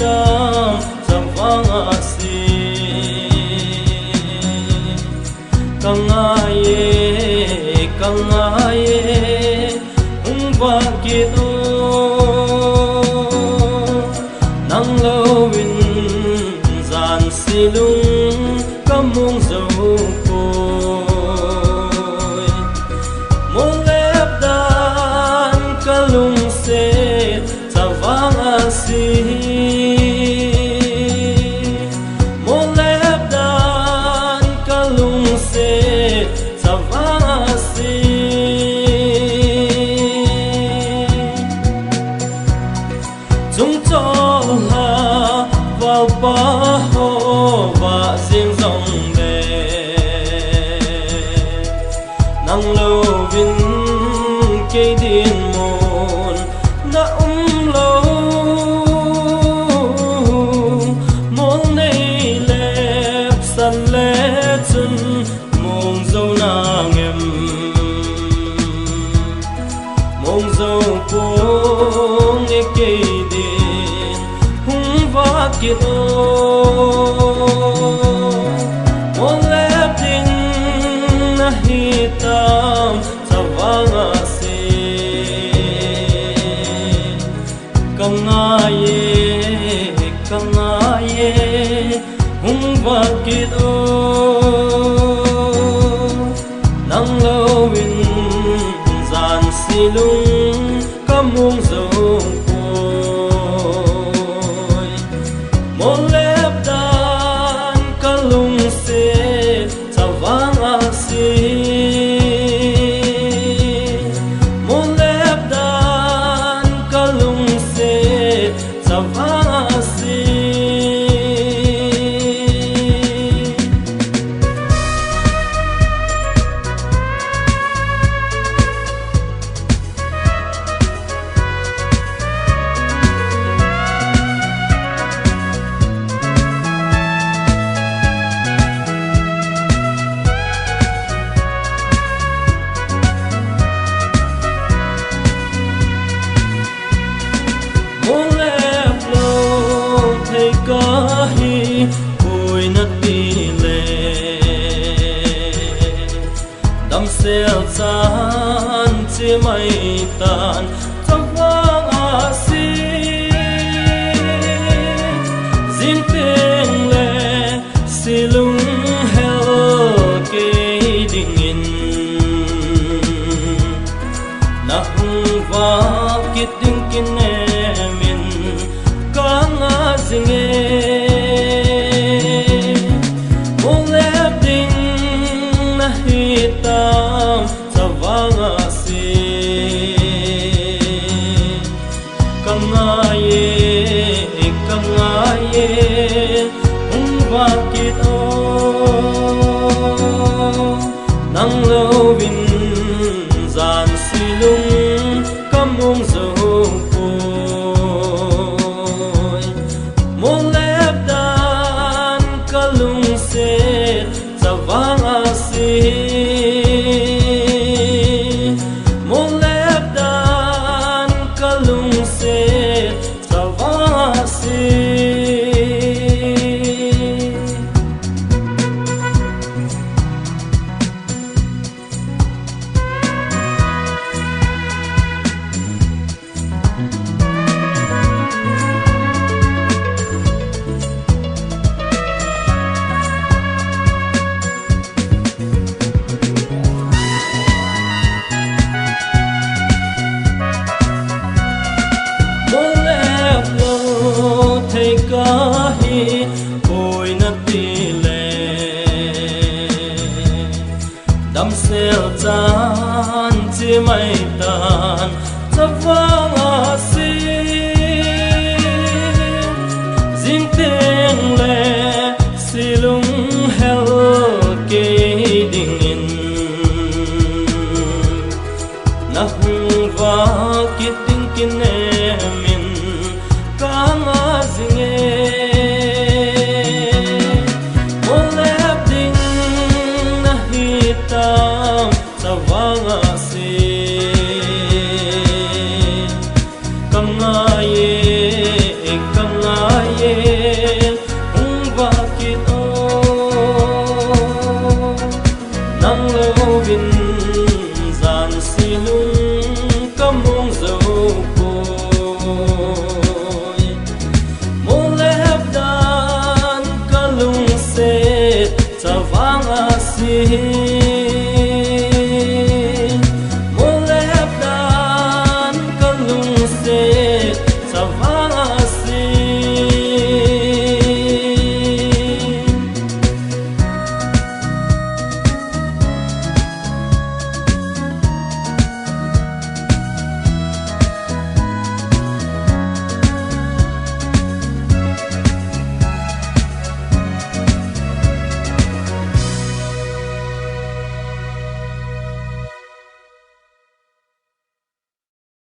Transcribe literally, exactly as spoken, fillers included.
tam chavang asi. Ka ngai e, ka ngai e, hung vah kit o. Nang louvin jan silung ka mong jou poi. Molep dan ka lungset chavang asi. Molep dan ka lungset chavang asi. Chungchang a valpa ho vah jing jongle, nang louvin kei dinmun na um lou. Mol nei lepsan le chun mong jou nang em? Mong jou ponge, kei din hung vah kit o. Molep ding nahi tam chavang asi. Ka ngai e, ka ngai e, hung vah kit o. Nang louvin jan silung ka mong jou poi. Molep dan ka lungset chavang asi. Molep dan ka lungset chavang asi. Molep lou thei kahi, koi nati le. Damsel chan chi mai tan chavang asi. Jing teng le silung hel kei dingin, na hung vah kit ding kinem in ka ngah jing e. Molep ding nahi tam chavang asi. Ka ngai e, ka ngai e, hung vah kit o. Nang louvin jan silung ka mong jou poi. Molep dan ka lungset chavang asi. Molep dan ka lungset chavang asi. Molep lou thei kahi, koi nati le. Damsel chan chi mai tan